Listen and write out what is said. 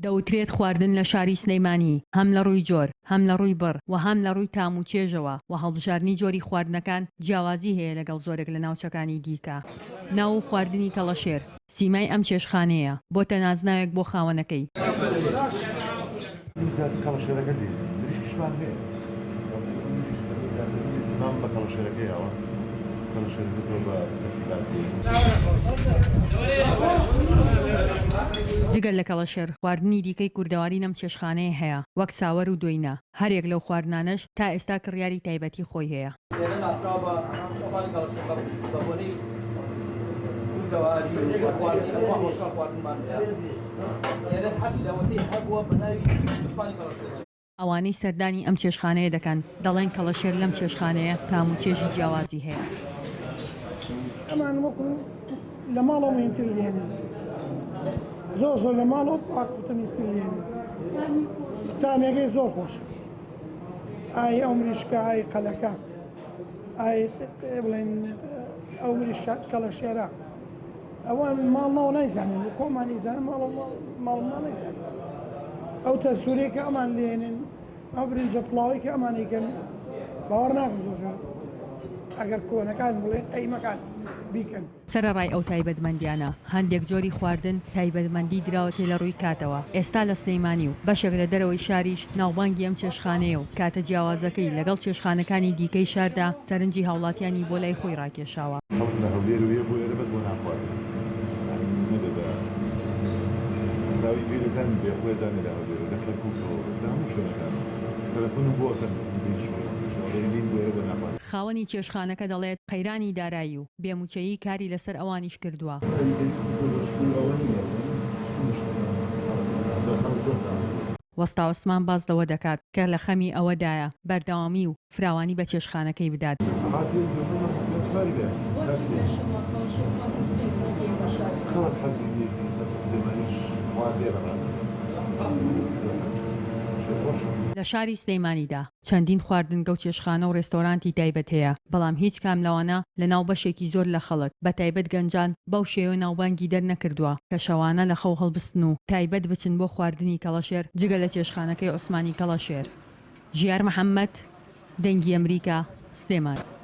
دەوترێت خواردن لە شاری سلیمانی هەم لە ڕووی جۆر، هەم لە ڕووی بڕ و هەم لە ڕووی تام و چێژەوە و هەڵبژاردنی جۆری خواردنەکان جیاوازی هەیە لەگەڵ زۆرێک لە ناوچەکانی دیکە. ناو و خواردنی کەڵەشێر سیمای ئەم چێشتخانەیە، بۆتە نازناوێک بۆ خاوەنەکەی. من زیاتر کەڵەشێرەکە لێ مریشکیشمان هەیە بەڵام من زیاتر اهتمام بە کەڵەشێرەکە یاوە کەڵەشێرەکە زۆر بە تەرتیبات لێ. جگە لە کەڵەشێر، خواردنی دیکەی کوردەواری لەم چێشتخانەیە هەیە، وەک ساوەر و دۆینە، هەریەک لەو خواردنانەش تا ئێستا کڕیاری تایبەتی خۆی هەیە. ئێرە ناسراوە بە خواردنی کەڵەشێر بە بۆنەی کوردەواری و خواردنی ئەنواع و ئەشکال خواردنمان هەیە. ئێرە هەر لەوەتەی هەبووە بە ناوی عوسمانی کەڵەشێرە. ئەوانەی سەردانی ئەم چێشتخانەیە دەکەن دەڵێن کەڵەشێر لەم چێشتخانەیە تام و چێژی جیاوازی هەیە. ئەمان وەکو لە ماڵەوە مهمتر لێنن زۆر زۆر لە ماڵەوە پاک و تەمیزتر لێنن تامێگەی زۆر خۆشە ئای ئەو مریشکە ئای قەلەکە ئای بڵێن ئەو مریشکە کەڵە شێرە ئەوان ماڵ ناو نایزانن و کۆمان ئیزان ماڵ ماڵ نایزانن ئەو تەسوورەی کە ئەمان لێنن ئەو برنجە پڵاوەی کە ئەمانەیکەن باوەڕ ناکەم زۆر زۆر ئەگەر کۆنەکان بڵێ قەیمەکان بیکەن. سەرەڕای ئەو تایبەتمەندیانە، هەندێک جۆری خواردن تایبەتمەندی دراوەتێ لە ڕووی کاتەوە، ئێستا لە سلێمانی و بەشێک لە دەرەوەی شاریش ناوبانگی ئەم چێشتخانەیە و کاتە جیاوازەکەی لەگەڵ چێشتخانەکانی دیکەی شاردا سەرنجی هاوڵاتیانی بۆ لای خۆی ڕاکێشاوە. خەڵک لە هەولێر ویە بۆ ئێرە بەس بۆ نان خواردن یانی نەبێ بە حساوی گوێی لە دەنگ بێ خۆی ئەزانێ لە هەولێر و لە کەرکوکەوە لە هەموو شوێنەکانەوە تەلەفونم بۆ ئەکەن دین شەوە ئەڵێ دین بۆ ئێرە بۆ نان خواردن. خاوەنی چێشتخانەکە دەڵێت، قەیرانی دارایی و بێ مووچەیی کاری لەسەر ئەوانیش کردووە. وەستا عوسمان باس لەوە دەکات کە لە خەمی ئەوەدایە بەردەوامی و فراوانی بە چێشتخانەکەی بدات. لە شاری سلێمانیدا چەندین خواردنگە و چێشتخانە و رێستۆرانتی تایبەت هەیە، بەڵام هیچ کام لەوانە لەناو بەشێکی زۆر لە خەڵک، بەتایبەت گەنجان، بەو شێوە ناوبانگی دەرنەکردووە کە شەوانە لە خەو هەڵبستن و تایبەت بچن بۆ خواردنی کەڵەشێر جگە لە چێشتخانەکەی عوسمانی کەڵەشێر. ژیار محەمەد، دەنگی ئەمریکا، سلێمانی.